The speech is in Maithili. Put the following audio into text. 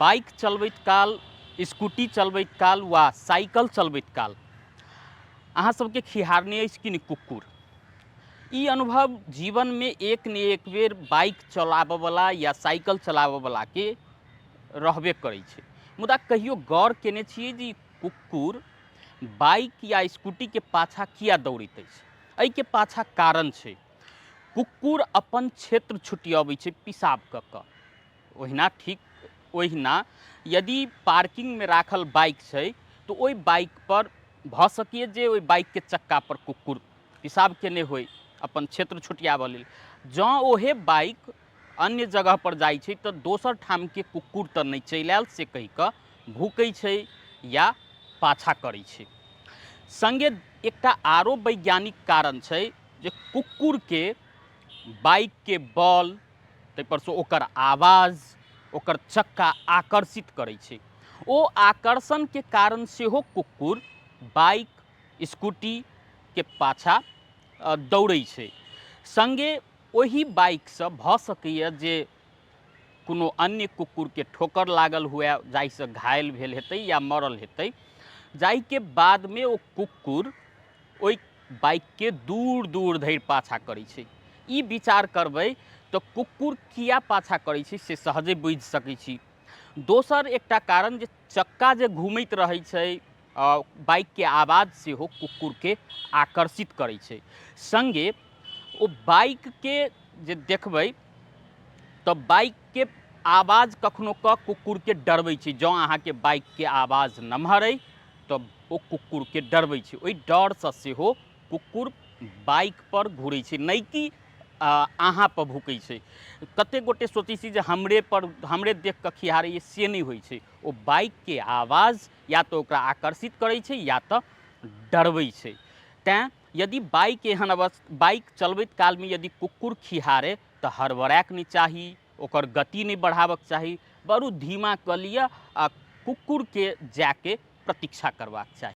बाइक चलबैत काल, स्कूटी चलबैत काल वा साइकिल चलबैत काल अहाँ सबके खिहारने अछि कि नहि कुकुर? ई अनुभव जीवनमे एक ने एक बेर बाइक चलाबऽवला या साइकिल चलाबऽवलाके रहबे करै छै। मुदा कहियो गौर केने छियै जे ई कुकुर बाइक या स्कूटीके पाछाँ किया दौड़ैत अछि? एहिके पाछाँ कारण छै, कुकुर अपन क्षेत्र छुटियबै छै पिसाब कऽ कऽ। ओहिना ठीक ओहिना यदि पार्किंगमे राखल बाइक छै तऽ ओहि बाइकपर भऽ सकैए जे ओहि बाइकके चक्कापर कुकुर पिसाब केने होइ अपन क्षेत्र छुटियाबऽ लेल। जँ ओहे बाइक अन्य जगहपर जाइ छै तऽ दोसर ठामके कुकुर तऽ नहि चलि आयल से कहिकऽ भूकै छै या पाछाँ करै छै। सङ्गे एकटा आरो वैज्ञानिक कारण छै जे कुकुरके बाइकके बल, ताहिपरसँ ओकर आवाज, ओकर चक्का आकर्षित करै छै। ओ आकर्षणके कारण सेहो कुकुर बाइक, स्कूटीके पाछाँ दौड़ै छै। सङ्गे ओहि बाइकसँ भऽ सकैए जे कोनो अन्य कुकुरके ठोकर लागल हुए, जाहिसँ घायल भेल हेतै या मरल हेतै, जाहिके बादमे ओ कुकुर ओहि बाइकके दूर दूर धरि पाछाँ करै छै। ई विचार करबै तऽ कुकुर किया पाछाँ करै छै से सहजे बुझि सकै छी। दोसर एकटा कारण जे चक्का जे घुमैत रहै छै, बाइकके आवाज सेहो कुकुरके आकर्षित करै छै। सङ्गे ओ बाइकके जे देखबै तऽ बाइकके आवाज कखनो कऽ कुकुरके डरबै छै। जँ अहाँके बाइकके आवाज नमहर अइ तऽ ओ कुकुरके डरबै छै। ओहि डरसँ सेहो कुकुर बाइकपर घुरै छै, नहि कि अहाँपर भुकै छै। कतेक गोटे सोचै छै जे हमरेपर हमरे देखि कऽ खिहारैए, से नहि होइ छै। ओ बाइकके आवाज या तऽ ओकरा आकर्षित करै छै या तऽ डरबै छै। तैँ यदि बाइक एहन अवस्था बाइक चलबैत कालमे यदि कुकुर खिहारे तऽ हड़बड़ायके नहि चाही, ओकर गति नहि बढ़ाबऽके चाही, बरु धीमा कऽ लिअ आ कुकुरके जाइके प्रतीक्षा करबाक चाही।